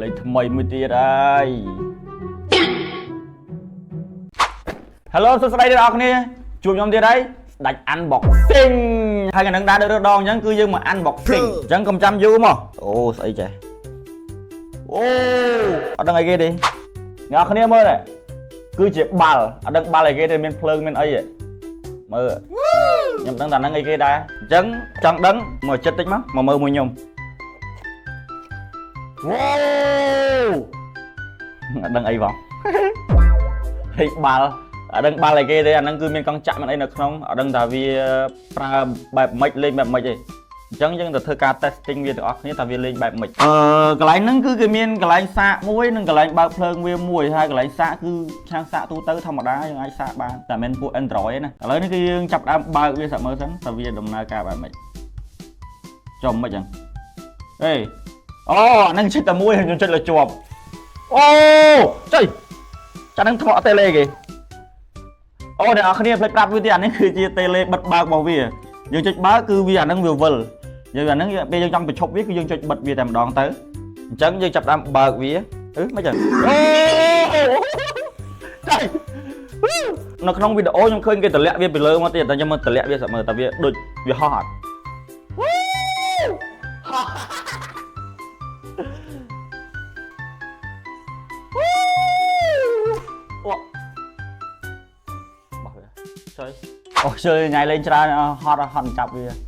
លេងថ្មីមួយទៀតហើយ Hello សួស្តីអ្នកនរគ្នាជួបខ្ញុំទៀតហើយស្ដេច unboxing ហើយកាលនឹងដែរដូចដងអញ្ចឹងគឺយើងមក unboxing អញ្ចឹងកុំចាំយូរមកអូស្អីចេះអូអត់ដឹងអីគេទេអ្នកនរគ្នាមើលនេះគឺជាបាល់អត់ដឹងបាល់អីគេទេមានភ្លើងមានអីហ៎មើលខ្ញុំដឹងតែហ្នឹងអីគេដែរអញ្ចឹងចង់ដឹងមកចិត្តតិចមកមកមើលមួយខ្ញុំវ៉ាវអត់ដឹងអីបង ហើយបាល់អត់ដឹងបាល់អីគេទេអាហ្នឹងគឺមានកង់ចាក់មានអីនៅក្នុងអត់ដឹងថាវាប្រើបែបម៉េចលេងបែបម៉េចទេអញ្ចឹងយើងទៅធ្វើការ testing វាទាំងអស់គ្នាថាវាលេងបែបម៉េចកន្លែងហ្នឹងគឺគេមានកន្លែងសាកមួយនិងកន្លែងបើកភ្លើងវាមួយហើយកន្លែងសាកគឺឆាងសាកទូទៅធម្មតាយើងអាចសាកបានតែមិនមែនពួក Android ទេណាឥឡូវនេះគឺយើងចាប់ផ្ដើមបើកវាសាកមើលសិនថាវាដំណើរការបែបម៉េចចំម៉េចចឹងអេអូអាហ្នឹងចុចតែមួយខ្ញុំចុចលើជាប់អូចុយចាហ្នឹងថ្មតេឡេគេ អូអ្នកនរគ្នាភ្លេចប្រាប់វាទៀតអានេះគឺជាតេឡេបិទបើករបស់វាយើងចុចបើកគឺវាអាហ្នឹងវាវិលយើងអាហ្នឹងពេលយើងចង់បញ្ឈប់វាគឺយើងចុចបិទវាតែម្ដងទៅអញ្ចឹងយើងចាប់ផ្ដើមបើកវាអឺមិនចឹងអូចៃនៅក្នុងវីដេអូខ្ញុំឃើញគេតម្លាក់វាពីលើមកទៀតតែខ្ញុំមកតម្លាក់វាសាក់មើលតើវាដូចវាហោះអត់ហោះអូ បោះវាចុយអូជើញញ៉ៃលេងច្រើនហត់ហត់ចាប់វាអញ្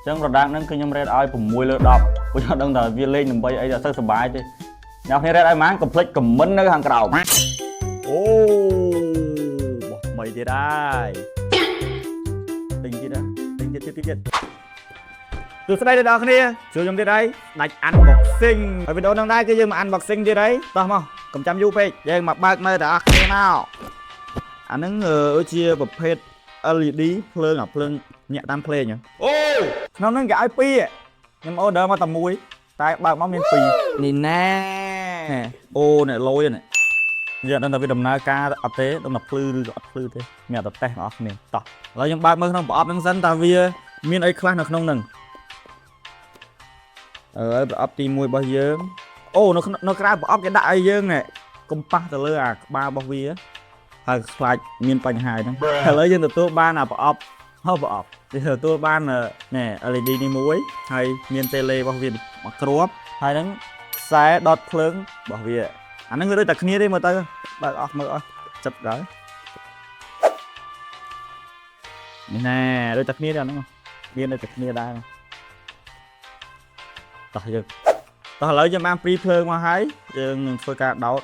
ចឹង product ហ្នឹងគឺខ្ញុំ rate ឲ្យ6លើ10ព្រោះខ្ញុំដឹងថាវាលេងដើម្បីអីតែសូវសប្បាយទេអ្នកគ្នា rate ឲ្យប៉ុន្មានកុំភ្លេច comment នៅខាងក្រោមអូបោះថ្មីទៀតហើយទិញទៀតណាទិញទៀតទៀតទៀតសួស្តីដល់អ្នកគ្នាជួបខ្ញុំទៀតហើយដាច់ unboxing ហើយវីដេអូហ្នឹងដែរគឺយើងមក unboxing ទៀតហើយតោះមកកុំចាំយូរពេកយើងមកបើកមើលដល់អ្នកគ្នាមក អាហ្នឹងអឺជាប្រភេទ LED ភ្លើងអាភ្លើងញាក់តាមភ្លេងហ៎អូក្នុងហ្នឹងគេឲ្យពីរខ្ញុំ order មកតែមួយតែបើកមកមានពីរ នេះណែ ហេអូនេះលយនេះយើងអត់ដឹងថាវាដំណើរការអត់ទេដឹងថាភ្លឺឬក៏អត់ភ្លឺទេមានតែតេស្តបងប្អូនគ្នាតោះឥឡូវខ្ញុំបើកមើលក្នុងប្រអប់ហ្នឹងសិនតើវាមានអីខ្លះនៅក្នុងហ្នឹងអើប្រអប់ទី1របស់យើងអូនៅក្នុងនៅក្រៅប្រអប់គេដាក់ឲ្យយើងនេះកុំប៉ះទៅលើអាក្បាលរបស់វា ហើយខ្លាចមានបញ្ហាហ្នឹងឥឡូវយើងទទួលបានអាប្រអប់ហៅប្រអប់យើងទទួលបានណែ LED នេះមួយហើយមានតេឡេរបស់វាមួយគ្រាប់ហើយហ្នឹងខ្សែដុតភ្លើងរបស់វាអាហ្នឹងវាដូចតែគ្នាទេមើលទៅបើកអស់មើលអស់ចិត្តដល់នេះណែដូចតែគ្នាទេអាហ្នឹងមានដូចតែគ្នាដែរតោះយើងតោះឥឡូវយើងបានព្រីភ្លើងមកហើយយើងនឹងធ្វើការដោត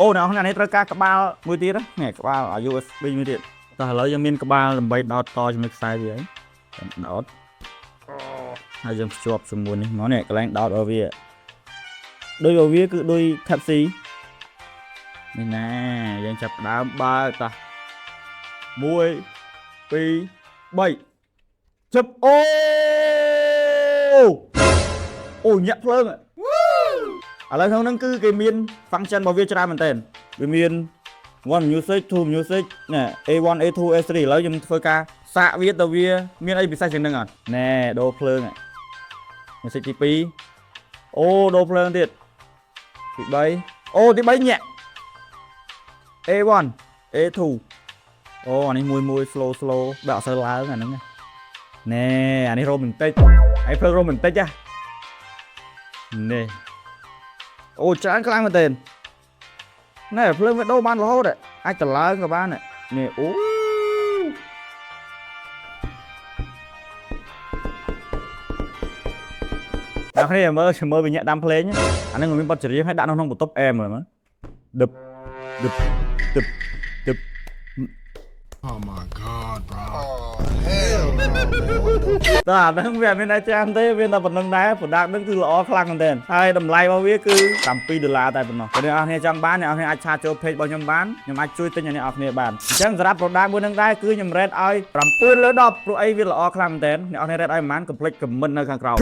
អូអ្នកនរនេះត្រូវការក្បាលមួយទៀតនេះក្បាល USB មួយទៀតតោះឥឡូវយើងមានក្បាលដើម្បីដោតតជាមួយខ្សែវាហើយដោតហើយយើងភ្ជាប់ជាមួយនេះមកនេះកន្លែងដោតរបស់វាដូចរបស់វាគឺដូច Type C នេះណាយើងចាប់ផ្ដើមបើកតោះ1 2 3ជឹបអូអូញាក់ភ្លើងឥឡូវក្នុងហ្នឹងគឺគេមាន function របស់វាច្រើនមែនទែនវាមាន one music, two music ណែ A1 A2 A3 ឥឡូវខ្ញុំធ្វើការសាកវាទៅវាមានអីពិសេសជាងនឹងអត់ណែដូរភ្លើង music ទី2អូដូរភ្លើងទៀតទី3អូទី3ញាក់ A1 A2 អូអានេះមួយមួយ slow slow បែបអត់សូវឡើងអាហ្នឹងណែអានេះ romantic ហើយភ្លើង romantic ហ៎នេះអូច្រើនខ្លាំងមែនទែនណែភ្លើងវាដូរបានរហូតអាចតឡើងក៏បាននេះអូអ្នកគ្នាមើលមើលវាញាក់ដាំភ្លេងអាហ្នឹងវាមានបទចម្រៀងឲ្យដាក់នៅក្នុងបន្ទប់អែមមើលមើលដឹបដឹបដឹបដឹប Oh my God, bro. Oh, hell no, man. What the តើអាហ្នឹងវាអត់មានអីច្រើនទេវាតែប៉ុណ្្នឹងដែរ product ហ្នឹងគឺល្អខ្លាំងមែនទែនហើយតម្លៃរបស់វាគឺ7ដុល្លារតែប៉ុណ្ណោះបើអ្នកនរគ្នាចង់បានអ្នកនរគ្នាអាច chat ចូល page របស់ខ្ញុំបានខ្ញុំអាចជួយទិញឲ្យអ្នកនរគ្នាបានអញ្ចឹងសម្រាប់ product មួយហ្នឹងដែរគឺខ្ញុំ rate ឲ្យ9លើ10ព្រោះអីវាល្អខ្លាំងមែនទែនអ្នកនរគ្នា rate ឲ្យប៉ុន្មានកុំភ្លេច comment នៅខាងក្រោម។